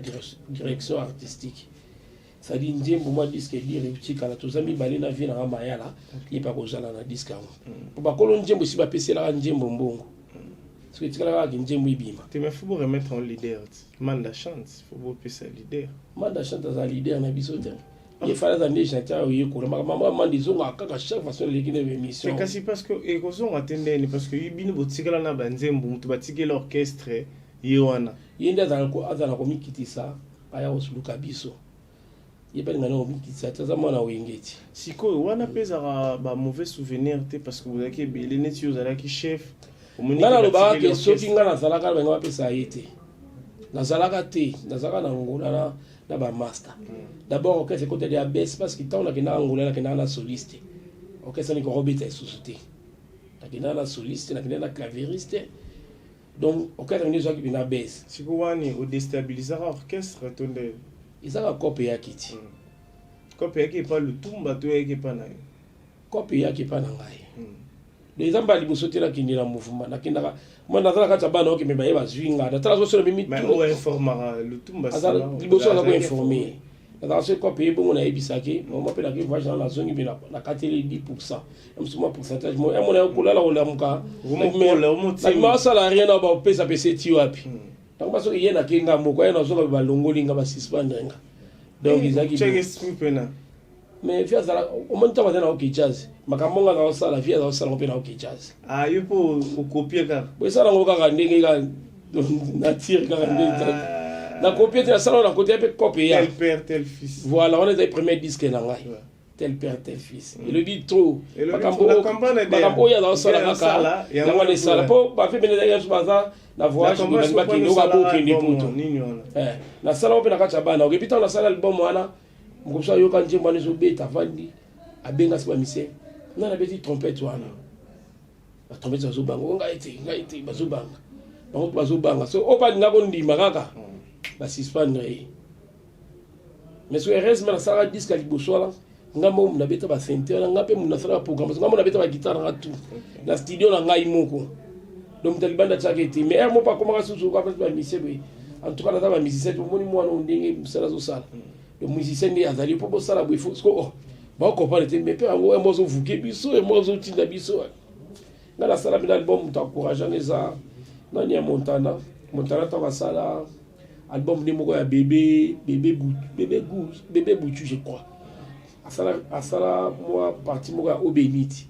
direction artistique, c'est-à-dire nzembo mwa disque dur etikala, toza mibale na vie nanga Mayala, ye mpe akozala na disque yango, po bakolo nzembo esi bapeselaka nzembo mbongo, soki etikala kaka nzembo ebima. Te, mais faut remettre en leader. Manda Chante, faut bopesa leader. Manda Chante aza leader na biso te. Ye fala aza nde chanteur oyekola makambo ya Manda, ezongaka kaka chaque façon eleki na émission. Kasi parce que ekozonga te ndeni? Parce que bino botikala na banzembo, moto batikela orchestre ye wana. Ye nde azala komikitisa, aya kosuluka biso. Ye mpe alingana komikitisa te, aza mwana Wenge ti. Sikoyo wana mpe ezalaka bamauvais souvenir te? Parce que bozalaki ebele, neti yo ozalaki chef. Nga nalobaka ke soki nga nazalaka, na bango bapesa ye te. Nazalaka te, nazalaka na Ngola na bamaster. D'abord orchestre ekoteli ya baisse, parce que ntango nakendaka Ngola, nakendaka na soliste. Orchestre niki okobeta lisusu te. Nakendaka na soliste, nakendaka na clavieriste, donc orchestre nde ezwaki mpena baisse. Sikoyo wani odestabilisaka orchestre to nde? Ezaka cope eyaki ti. Cope eyaki epa Lutumba to eyaki epa na yo? Cope eyaki epa na ngai. Donc eza mbala liboso te nakende na mouvement. Nakendaka mo, naza na kati ya bana oke, me baye bazwi nga, natala zosola. Informaka Lutumba? Liboso aza koinforme, nazala soki cope ye bongo, nayebisaki mama mpe naki voyage na, nazongi mpe nakateli 10 %, mosu mwa pourcentage mo emona yo kolala kolamuka, asala rien na bapesa pesa eti wapi. Ntango basoki ye nake nga moko aye, nazonga mpe balongoli nga, basuspendre nga. Donc ezalaki, mais vie azala, omoni ntango aza na OK Jazz, makambo ngo aza kosala, vie aza kosala ngo mpe na OK Jazz. Ah, yo mpo okopie kaka? Bo esala yango kaka ndenge kaka natire kaka nde nakopie te, nasala na kote mpe cope ya Tel père, tel fils. Voilà, wana ezali premier disque na ngai, Tel père, tel fils. Elobi trop makambo oyo aza kosala kaka yango wana esala, mpo bafe pene ezalaki biso baza na voyage, bakende oka bokende poto. Nasala ngo mpe na kati ya bana okepi. Ntango nasala album wana, mokoso ayoka nzembo wana ezobeta, avandi, abenga si bamise nga nabeti trompette wana, batrompette bazobanga o ngai te, ngai te, bazobanga bango mpe bazobanga. So oyo balinga kondima kaka, basuspendre ye. Mais so heureusement nasalaka disque ya liboso wana, nga moko mundu nabeta basynthé wana, nga mpe mundu nasalaka programmation, nga moko nabeta baguitare nanga tout na studio na ngai moko. Donc moto alibanda tiaka ete, mais heure moko akomaka susu bamusicien boye. En tout cas naza bamusicien te, omoni mwana oyo ndenge mosala azosala, le musicien nde azali mpo bosala boye, faut oh, baocomprendre te. Mais mpe yango emo azovuke biso, emo azotinda biso. Nga nasala mpena album, moto encourageant eza nani ya Montana. Montana ntango asala album nde moko ya bébé bébé bébé bébé Butu, je crois, asala asala mwa partie moko ya Obeniti.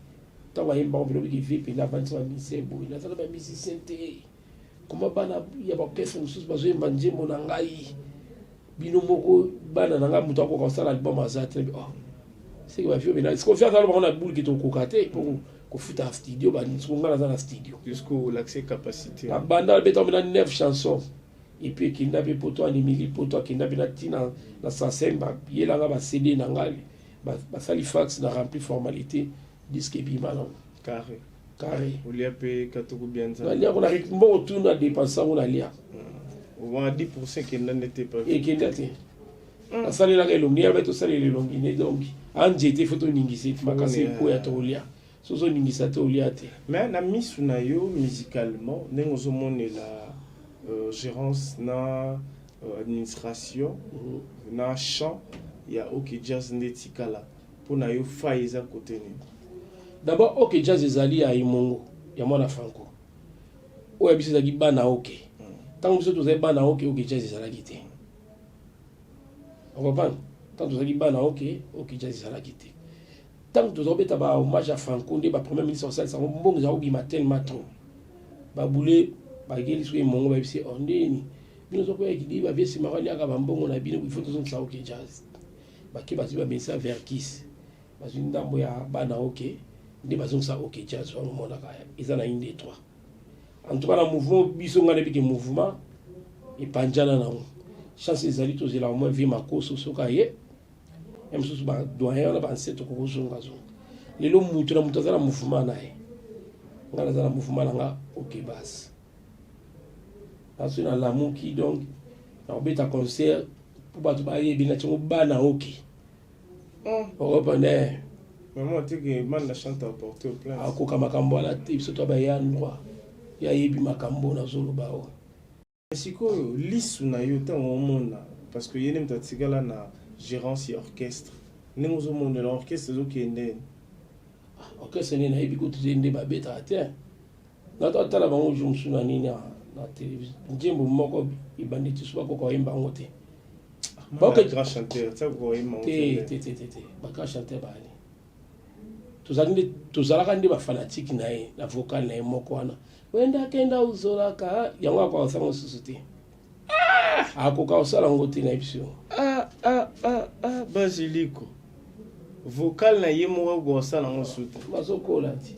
Ntango ayembaka mpena, obiki vie mpena, avandisa bamusicien boye. Nazala bamusicien te, koma bana ya baorchestre mosusu bazoyemba nzembo na ngai, bino moko bana na ngai, moto akoka kosala album aza te. Oh, seke bavio mpena siko fi azala bango na bulke, tokoka te mpo kofuta studio. Siko ngai naza na studio. Jusqu'au l'accès capacité. Babanda babeta mpena 9 chansons et puis ekenda mpe poto, animili poto, akenda mpe na ntina na sasem, bayelanga baCD na ngai, basali fax na rempli formalité, disque ebima nango. Carré. Carré. Olia mpe katuku bianza? Nalia ngo na mbongo tu na dépense yango, nalia. Wana 10 % ekenda nde te? Ekenda te. Nasalelaka elongi ya be, tosalela elongi nde. Donc anzete fo toningisa ete makasi ekoya, tokolia. So ozoningisa te, olia te. Mais na misu na yo, musicalement, ndenge ozomonela gérance na administration na chant ya OK Jazz nde etikala, mpo na yo fai eza kote nini? D'abord OK Jazz ezali ya Emongo ya mwana Franco. Oyo ya biso ezalaki bana OK. Ntango biso tozali bana OK, OK Jazz ezalaki te. Ocomprendre? Ntango tozalaki bana OK, OK Jazz ezalaki te. Ntango toza kobeta bahommage ya Franco, nde bapremier ministre basalisa yango, mbongo eza kobima tellement trop. Babule bakeli soki Emongo, bayebisi o ndeni bino sokoyaki di bavie nsima baliaka bambongo na bino, il faut tozongisa OK Jazz. Bake bazwi bamesa Verkis, bazwi ndambo ya bana OK, nde bazongisa OK Jazz wana. Omonaka eza na 1 2 3. En tout cas, na mouvement biso, ngai nayebi ke mouvement epanjana nango. Chance ezali, tozela au moins vieux Makoso. Soki aye ya mosusu, badoyen wana, baancêtre, kokozongazonga. Lelo mutu na mutu aza na mouvement na ye. Ngai naza na mouvement na nga, OK Base. Nasoki nalamuki, donc nakobeta concert mpo bato bayebi na tiango bana OK. Okopane. Maman atiki Manda Chante aporter plainte. Akoka makambo wana te. Biso to baya droit, yayebi makambo nazoloba oyo. Sikoyo lisu na yo, ntango omona, parce que ye nde moto atikala na gérance ya orchestre, ndenge ozomonela orchestre ezokende? Orchestre nde nayebi kutu te nde babetaka te. Natala bango jour mosusu na nini, na télévision, nzembo moko ebandi ti so bakoka koyemba yango te. Grand chanteur tia koyemba? Te, te, te, te, te. Bagrand chanteur baali, tozalaki nde, tozalaka nde bafanatike na ye, na vocal na ye moko wana, wendakenda uzolaka yango. Akoka kosala mosusu te, akoka kosala yango te, na biso. Ah, ah, ah, ah, Basiliko, vocal na ye moko akoka kosala yango su te? Bazokola ti.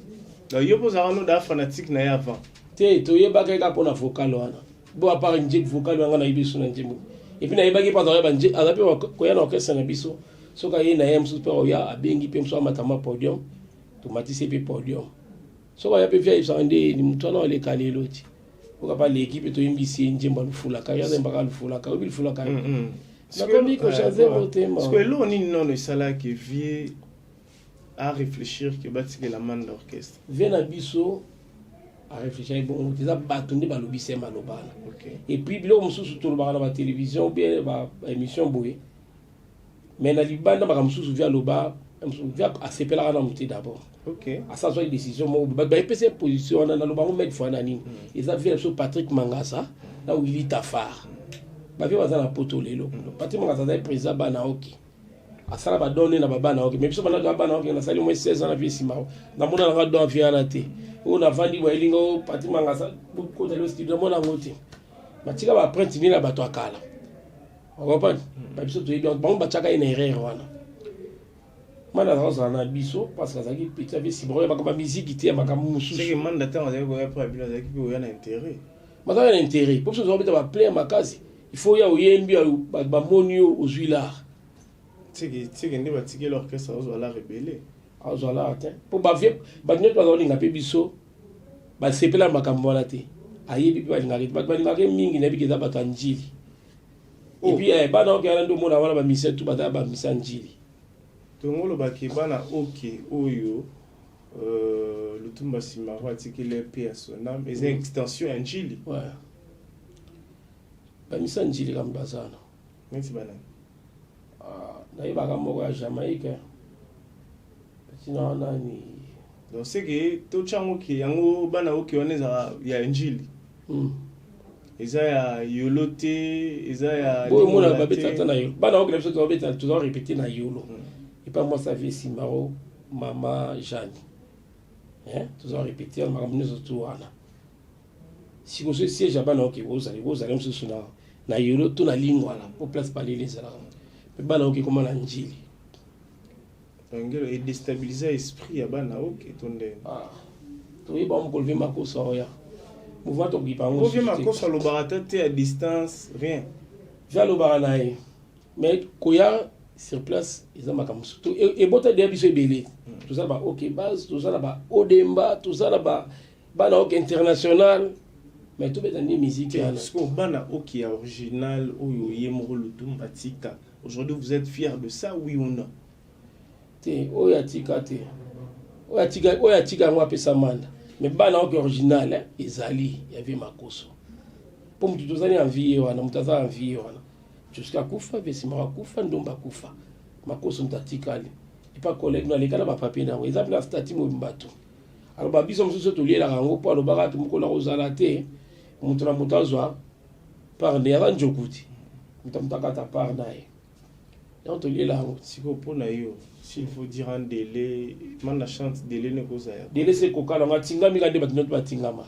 Donc yo mpo ozalaka no da fanatique na ye avant? Te, toyebaka ye kaka mpona vocal wana. Bo à part nje vocal wana, nayebi so na nzembo. Et puis nayebaki mpo azalaka aza mpe koya na orchestre na biso. Soki aye na ye mosusu mpe oya, abengi mpe mosusu amata mwa podium, tomatisi ye mpe podium. Soki aya mpe, vieux ayebisaka nde motu wana aleka lelo ti oka mpe aleki mpe, toyembisi ye nzembo ya Lufulaka. Ye azembaka Lufulaka, oyebi Lufulaka, nakomi kochange motema. Sikoyo eloko nini nono esalaki vieux a réfléchir ke batikela Manda orchestre? Vieux na biso aréfléchir bongo te. Eza bato nde balobisa ye maloba wana. Et puis biloko mosusu tolobaka na batélévision ou bien baémission boye, mais na libanda makambo mosusu vieux aloba, vieux asepelaka nanu te d'abord. Asa azwaki décision moko, bato bayepesa ye position wana. Naloba yango maintes fois na nini, eza vieux na biso Patrick Mangasa na Willi Tafar. Bavieux baza na Poto lelo. Patrick Mangasa azali président bana OK, asala badon na babana OK. Mais biso banda bana OK, nasali moins 16 ans na vieux nsima, namona nanga don vieux wana te. Oyo navandi boye, elinga o Patrick Mangasa kota lelo studio, namona yango te. Batika baempreinte nini na bato ya kala, ocomprendre? Babiso toyebi bango, batiaka ye na erreur wana. Manda azala kozala na biso parce que azalaki petit ave nsima oyo makambo ya miziki te, ya makambo mosusu. Manda ntango azalaki koya mpo ya bino, azalaki mpe koya na intérêt? Bazalaki na intérêt po biso tozalaki beta baplein makasi. Il faut ya oyembi, bato bamoni yo, ozwi lar. Tike nde batikeli orchestre, azwa lar ebele. Azwa lar te, mpo bavieux, bato nyonso baza kolinga mpe biso, basepela makambo wana te. Ayebi mpe balingaka te, bato balingaka ye mingi. Nayebi ke eza bato ya Njili. Et puis bana OK wana nde omona wana, bamisia tu baza bamisia Njili. Tongo olobaki bana OK oyo Lutumba Simaro atikeli mpe ya sonam, eza extension ya Njili? Ouais, bamisa Njili kambo baza wana. Neti banani? Nayebaka moko ya Jamaïque, ntina wana ni. Donc c'est que totya yango ke yango bana OK wana ezaka ya Njili? Eza ya Yolo te, eza ya Boyo omona babeta ata na Yolo. Bana OK na biso tozabeta, toza répété na Yolo epa mwasi avie Simaro, mama Jeanne. Toza répété wana, makambo nyonso tu wana. Sikoyo so siège ya bana OK kozala, ekozala mosusu na Yolo to na Lingwala, po place palele ezalaka mpe bana OK ekoma na Njili. Ngelo edéstabiliser esprit ya bana OK to ndenge? Toyeba mokolo vieux Makoso oya, mouvement tokokipa yango. Vieux Makoso alobaka ata te à distance, rien? Vieux alobaka na ye, mais koya sur place eza makambo mosusu. Ebota deya biso ebele. Toza na ba OK Base, toza na ba Odemba, toza na ba bana OK international, mais tobeta nde musique wana. Sikoyo bana OK ya original oyo ye moko Lutumba tika, aujourd'hui vous êtes fier de ça, oui ou non? Te, oyo atika te. Oyo atika, oyo atika yango apesa Manda. Mais bana OK original ezali ya vieux Makoso, mpo motu tozali envie ye wana, moto aza envie ye wana jusqu'à akufa. Vieux Simaro akufa, Ndomba akufa, Makoso moto atikali epa collègue no aleka na bapapier na yango, eza mpe na statut mobimba to aloba. Biso mosusu tolielaka yango mpo alobaka te mokolo akozala te, moto na moto azwa part nde aza njoku te, moto moto akata part na ye. Donc toliela yango. Sikoyo mpo na yo, s'il faut dire un délai, Manda Chante, délai ne kozala? Délai se kokala yango, atingami kaka nde bato nyonso batingama.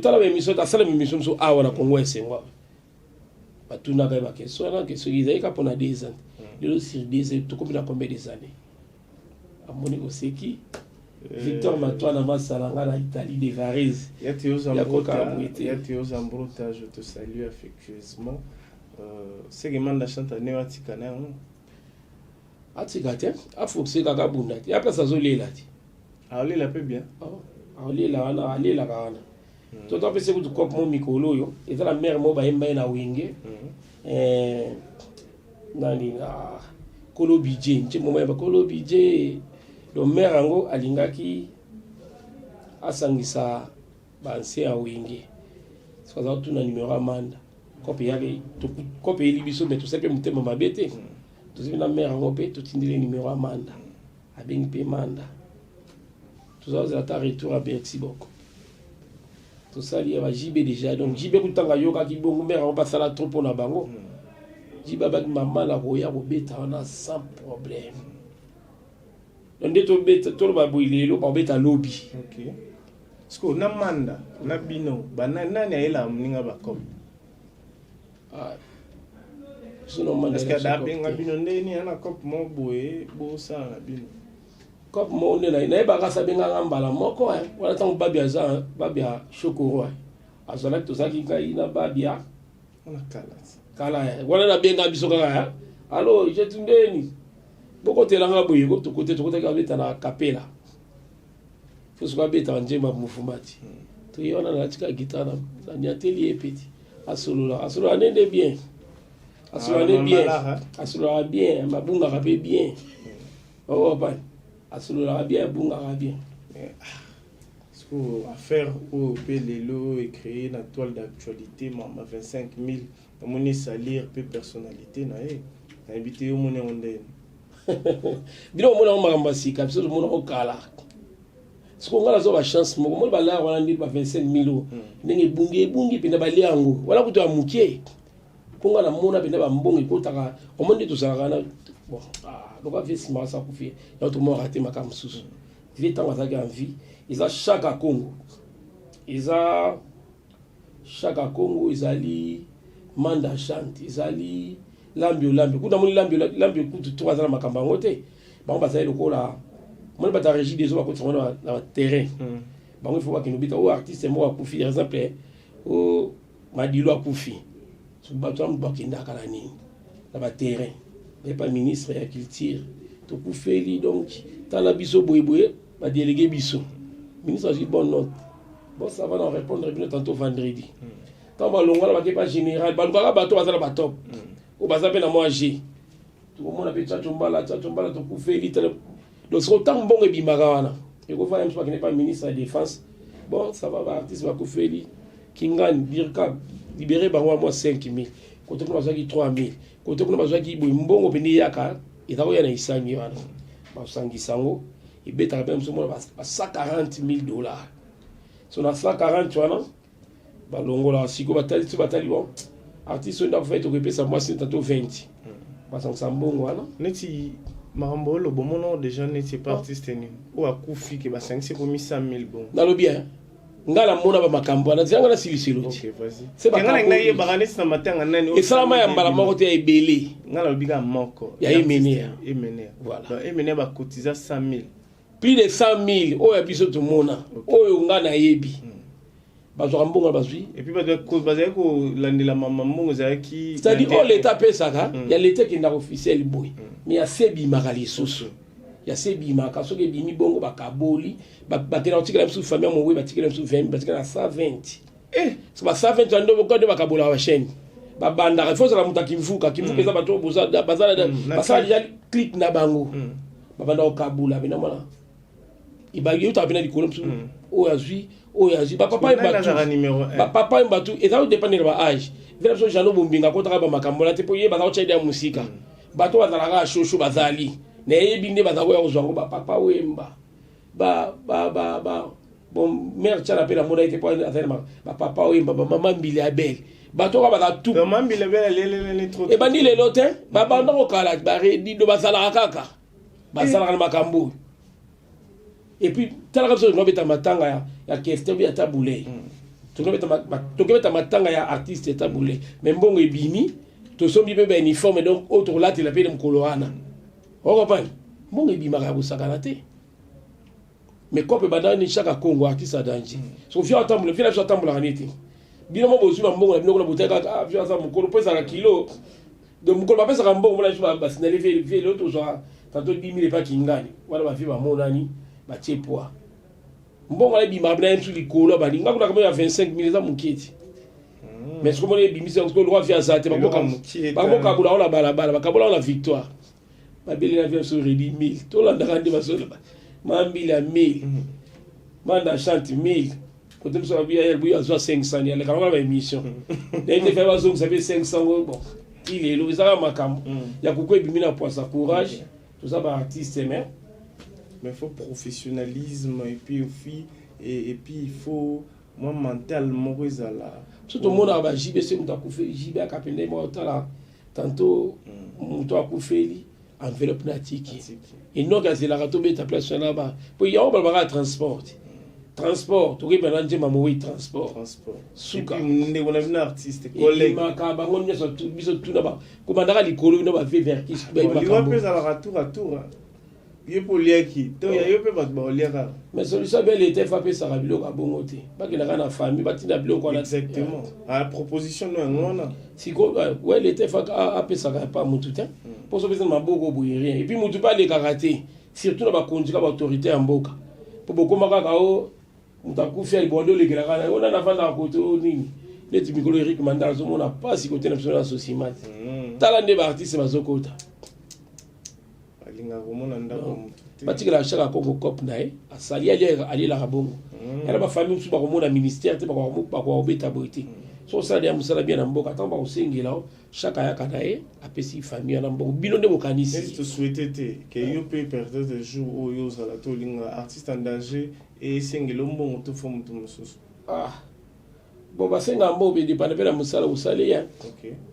Tala baémission, asala émission mosusu awa na Kongo Esengo awa, batunaka ye baquestion wana ke soki ezali kaka mpona 2 ans, lelo sur 2 ans tokomi na combien des années? Amoni koseki. Victor Matwana Masala nga na Italie de Varese. Ya Théo Ya Zambrota, koka boye te. Ya Théo Zambrota, je te salue affectueusement. Seke Manda Chante ne atika na yango. Atika te, aforce kaka, abunda te, ya place azolela te. Aolela mpe bien. Oh, aolela wana, alelaka wana. Toto apesi kutu cope mo mikolo oyo eza na mare mo bayemba ye na Wenge. Nani, Kolo Budget, ntie moma yeba Kolo Budget. Donc mare yango alingaki asangisa baancien ya Wenge. Soki aza kotuna numero ya Manda, cope eyaki, cope eyeli biso, mais tosali mpe motema mabe te. Tozwi na mare yango mpe totindeli numero ya Manda, abengi mpe Manda. Toza kozela ata retour ya Bercy boko tosali ya ba JB déjà. Donc JB kutanga ayokaki bongo mare yango mpe asala trop mpo na bango. JB abaki mama na koya kobeta wana sans problème. Donc nde tobeta, toloba boye, lelo bakobeta lobi. Ok. Siko na Manda na bino bana, nani ayelaka moninga bacope? Ah, biso na Manda Est-ce que na biso abenga cope te. Bino ndeni ya na cope mo boye bosala na bino? Cope moko nde nayebaka asi abengaka mbala moko, eh. Wana ntango Babi aza, Babi ya Shokoro, eh. Azalaki, tozalaki ngai na Babia. Wana kala ti. Kala, eh. Wana nabenga biso kaka, eh. Alo jetu ndeni bokotelanga boye ko tokote, tokotaki abeta na kapela, fo soki abetaka nzembo ya mouvement ti toye wana natika guitare na niateli ye peti, asolola, asolola nde bien, asolola nde bien. Malara. Asololaka bien, mabungaka mpe bien. Okopani, asololaka bien, abungaka bien. Siko affaire oyo mpe lelo ecréé na toile d'actualité, mama 25 000, namoni esalir mpe personnalité na ye. Nayebi te, yo omoni yango ndeni? Bino omona yango makambo ya sika, biso tomona yango kala. Siko ngai nazwa bachance moko, moni balare wana ndenge ba 25 000 oyo ndenge ebungi, ebungi mpenza, balia yango wana kutu ya moke, mpo ngai namona mpenza bambongo ekotaka. Omoni nde tozalaka na bon, loka vie nsima asa akufi, yango tomonaka te makambo mosusu. Vie ntango azalaki en vie, eza Chaka Congo, eza Chaka Congo, ezali Manda Chante, ezali Lambi Olambi. Kuta moni Lambi Lambi kutu to aza na makambo yango te. Bango bazali lokola moni bato ya Régie des eaux, bakotisa bango na baterrain. Bango ifo bakende obeta oyo artiste moko akufi, par exemple o Madilo akufi. So bato wana bakendaka na nini, na baterrain, bayepa ministre ya culture, tokufeli, donc tala biso boyeboye, badélégué biso. Ministre azwi bonne note, bon, ça va, na répondre bino tantôt vendredi. Ntango balongwana, bake pa général, balukaka bato baza na batop oyo baza mpe na mwa g. Tokomona mpe Tchatcho Mbala, Tchatcho Mbala tokufeli, tala. Donc soko ntango mbongo ebimaka wana, ekofana biso bakende pa ministre ya défense, bon, ça va, baartiste bakufeli kingani, dirka libéré bango ya mwa 5000, kote kuna bazwaki 3000, kote kuna bazwaki boye. Mbongo mpenza eyaka, eza koya na isangi wana, basangisa yango, ebetaka mpe moso mona ba 140 000 $. So na 140 wana balongolaka sikoyo, batali so batali, bon, artiste oyo ndako fai tokopesa mwasi tato 20, basangisa mbongo wana. Neti makambo oyo bomona déjà, neti epa artiste nini oyo akufi ke basangisi ekomi 100 000 bongo? Nalobi hein, nga namona bamakambo wana, nzela nga nasiliselo ti. Ok, vas-y. C'est Ke nga na makambo nayebaka neti na matanga nani oyo esalama ya mbala moko te, ya ebele. Nga nalobi kaka moko. Ya Emeneya. Emeneya. Voilà. Donc Emeneya bakotiza 100 000. Plus de 100 000 oyo ya biso tomona, oyo nga nayebi, bazwaka mbongo na bazwi. Et puis bato bazalaki kolandela mama mbongo ezalaki C'est-à-dire oyo leta apesaka, ya leta ekendaka officiel boye, mais ya se ebimaka lisusu, ya se ebimaka. Soki ebimi bongo, bakaboli, bakenda kotikela biso famille ya mowe, batikela biso 20, batikela na 120. So ba 120 wana nde bakabolaka bachaîne. Babandaka, il faut ozala moto akimvuka kimvuka, eza bato oyo basala déjà clique na bango. Babanda kokabula pena mwana eutaka pena likolo mosusu, oyo azwi, oyo azwi, bapapa ye. Nani azalaka Batu numéro 1? Bapapa ye batu eza kodépendre na baage. Vena biso Jano Bombinga akotaka bamakambo wana te, mpo ye baza kotya ide ya mosika. Bato bazalaka shosho, bazali nayebi nde baza koya kozwa yango, bapapa Wemba, ba ba ba ba bon, mare Tiala mpe namona ye te, mpo azali na bapapa Wemba, bamama Mbili Abel, bato kaka baza tout. Donc Mambila bela lelelele trop. Ebandi lelo te, babanda kokala baredido, bazalaka kaka, bazalaka na makambo oyo. Et puis talaka biso tokobeta matanga ya Kester bi ata Bulei, tokobeta matanga ya artiste ata Bulei, mais mbongo ebimi, tosombi mpe bauniforme, donc oyo tokolatela mpe mokolo wana. Okopani, mbongo ebimaka ya kosakana te. Mais cope ebandaka nini? Chaka Congo, artiste ya danger. So vieux atambola, vieux na biso atambolaka nini te. Bino mo bozwi bambongo na bino kuna, botali kaka, ah, vieux aza mokolo mpo ezalaka kilo. Donc mokolo bapesaka mbongo mpona biso, basinale vieux. Vieux lelo tozwa tantôt 10 000 epa kingani wana, ba vieux bamonani, batie poids, mbongo wana ebimaka na ye mosu likolo ya balinga kuna kamo ya 25 000, eza moke ti. Mais soki omoni ebimisi yango, lokwa vieux aza te, bakokabola ngo na balabala, bakabola ngo na victoire, babeli na vieux biso redi 1000. Tolandaka nde bazoloba mambili ya 1000, manda chante 1000, kote biso babi ya buya azwa 500, aleka ngo na ba émission naye te, fai bazongisa mpe 500 ngo. Bon, ti lelo ezaka makambo ya kuku ebimi na poisa. Courage, toza ba artiste, mais Mais il faut professionnalisme et puis aussi et puis il faut moi mental moko ezala. So tomonaka ba JB, soki moto akufeli, JB akapende moko, otala tantôt moto akufeli, enveloppe na tiki enoki azelaka tobeta place wana ba po yango balobaka transport, transport, tokoyeba na nzemba mowei transport. Transport. Suka. Ndeko na bino artiste collègue. Ebimaka bango nyonso, biso tuna komandaka likolo bino bave verkis. Liwa mpe ezalaka tour à tour, ye mpo oliaki to ya yo mpe bato baoliaka. Mais solution bien, leta efa apesaka biloko ya bongo te, bakendaka na famille, batinda biloko wana. Exactement, a proposition no yango wana. Siko we leta efa apesaka pa mutu te, mpo so opesa na maboko boye, rien. Et puis mutu mpe alekaka te, surtout na bakonzi ka ba autorité ya mboka, mpo bokóma kaka o moto akufi alibondo, olekelaka na ona navandaka kote o nini, neti mikolo Erik Mandala azomona mpasi kote na biso na sosima te. Tala nde ba artiste bazokota. Alingaka komona ndako motu te. Batikelaka Chaka Kongo cope na ye, asali, alielaka bongo. Yana ba famille mosusu bakomona ministère te, bakoka kobeta boye te. So osala ya mosala bien na mboka, ntango bakosengela o Chaka ayaka na ye, apesi famille wana mbongo. Bino nde bokanisi. Neti tosouhaite te ke yo mpe peut-être jour oyo ozala to olinga artiste en danger, esengeli mbongo to fo motu mosusu. Ah bon, basenga mbongo bedépendre mpe na mosala osali ya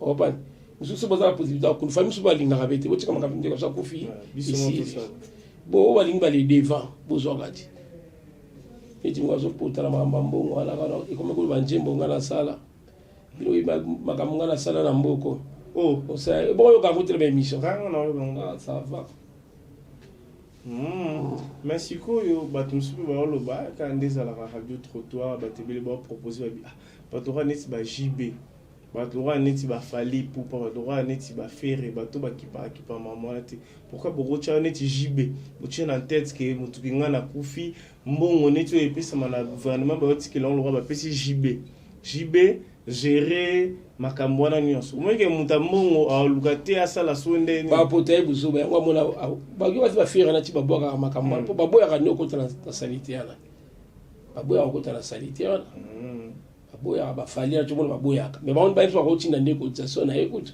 opani mosusu. Boza na possibilité akunu famille mosusu balingaka pe te, botika makambo ndeko so akufi esili. Bo oyo balingi bale devant, bozwaka te. Neti ngo azopotala makambo ya mbongo wana kaka ekomi koloba nzembo nga nasala bino, makambo nga nasala na mboko. Oh. Bokoyoka yango te na ba émission. Ntango nayoka yango. Ah, ça va. Mais sikoyo bato mosusu mpe baoloba kaka nde ezalaka radio trottoir, bato ebele baopropose, babi ah, bato kaka neti ba JB, bato kaka neti ba Fally Ipupa, bato kaka neti ba Ferre, bato bakipaka kipa mama wana te. Pourquoi bokotya neti JB, botie na tête ke motuki ngai nakufi, mbongo neti oyo epesama na gouvernement, bayotikela yango lokwa bapesi JB, JB gérer makambo wana nyonso? Omoni ke moto ya mbongo aluka te asala so ndeni. Bapota ye buzoba yango amona bakoki bati ba Ferre na ti babwakaka makambo wana, mpo baboyaka nde okota na saleté wana, baboyaka okota na saleté wana. Baboyaka ba Fally na tomona baboyaka, mais bango bayebi bakotinda nde cotisation na ye kutu.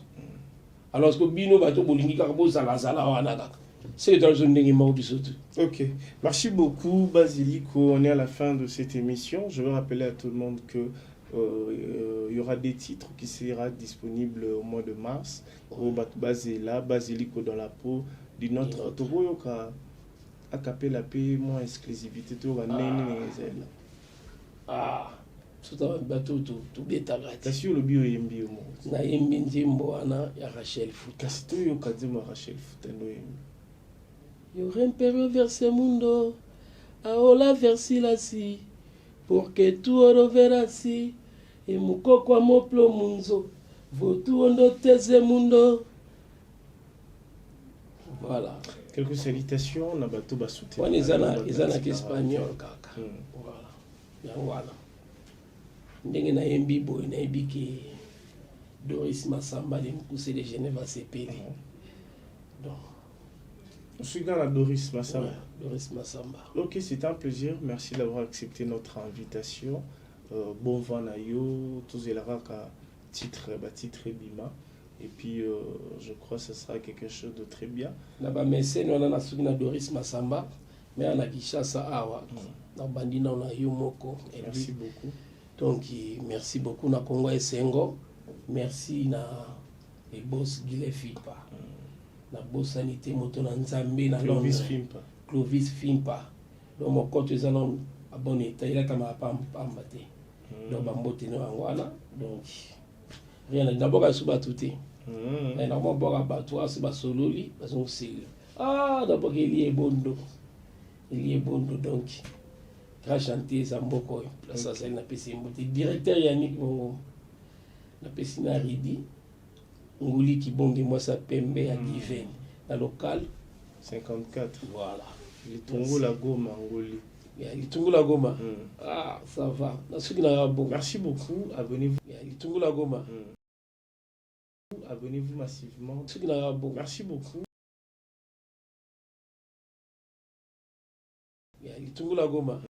Alors que bino bato bolingi kaka bozalazala wana kaka seke tala biso ndenge moko biso te. Ok, merci beaucoup Basilico. On est à la fin de cette émission. Je veux rappeler à tout le monde que il y aura des titres qui sera disponibles au mois de mars. Au Bazela, Basilico dans la peau de notre Tokoyoka a capella pe moi exclusivité to ba nene ezela. Ah, so bato tobetaka te. Kasi olobi oyembi yo moko. Nayembi nzembo wana ya Rachel Futa. Kasi toyoka nzembo ya Rachel Futa nde oyembi. Yo romperé verse mundo, aola versilasi, porque tu oro verasi, e mukoko moplo munzo, votu ondo teze mundo. Voilà. Quelques salutations na bato basoutenir. Wana eza na espagnol kaka. Voilà. Yango wana. Ndenge nayembi boye, nayebi ke Doris Masamba le mokuse de Genève asepeli. Donc Suka na Doris Massamba. Ouais, Doris Massamba. Ok, c'est un plaisir. Merci d'avoir accepté notre invitation. Bon vent na yo, tozelaka kaka titre, ba titre bima. Et puis, je crois que ce sera quelque chose de très bien. Na bamesene wana nasuki na Doris Masamba, me na Kinshasa awa nabandi nao na yo moko. Merci beaucoup. Donc merci beaucoup na Congo Esengo, merci na ebos Gile Fipa, nabosani te moto na Nzambe na Clovis Londres. Fimpa. Clovis Fimpa. Donc mokoto eza na bon état, elatamaka pamba te. Donc bambote no yango wana. Donc rien, naboka so bato te. Nakomabwaka bato asi basololi, bazongosela. Ah, naboka Eli Ebondo. Elie Bondo, donc grand chantier eza mboka oyo, place azali, napesi ye mbote. Directeur Yannick Bongo, napesi na Ridi Nguli Kibonge, mwasi ya pembe ya Divin na local 54. Voilà. Litungula Goma Ngoli. Ya Litungula Goma. Ah, ça va, na soki nanga bongo. Merci beaucoup. Abonnez-vous. Ya Litungula Goma. Abonnez-vous massivement. Soki nanga bongo. Merci beaucoup. Ya Litungula Goma.